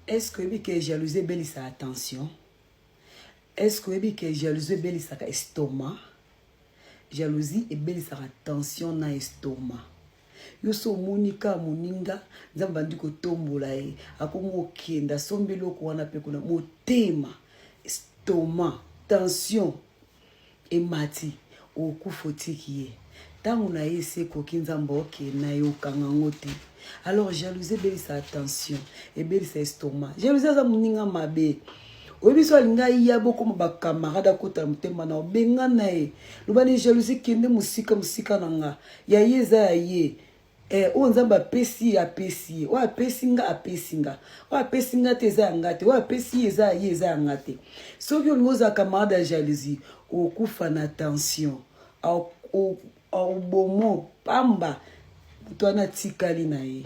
Est-ce que oyebi ke jalousie ebelisaka tension? Est-ce que oyebi ke jalousie ebelisaka estomac? Jalousie ebelisaka tension na estomac. Yo so omoni kaka moninga Nzambe abandi kotombola ye, akomi kokende asombi eloko wana mpe kuna motema, estomac, tension emati, okufa otiki ye. Ntango na ye esi ekoki Nzambe okende na ye okanga yango te. Alors jalousie ebelisa tension, ebelisa estomac. Jalousie aza moninga mabe. Oyebi so alinga ya bokoma ba camarade akota motema na obenga na ye. Loba ni jalousie kende mosika mosika na nga. Ya ye eza ya ye. Eh, oyo Nzambe apesi ye apesi ye. Oyo apesi nga apesi nga. Oyo apesi nga te eza ya nga te. Oyo apesi ye eza ya ye eza ya nga te. Soki olingi ozala camarade ya jalousie, okufa na tension. Obomo pamba moto wana atikali na ye.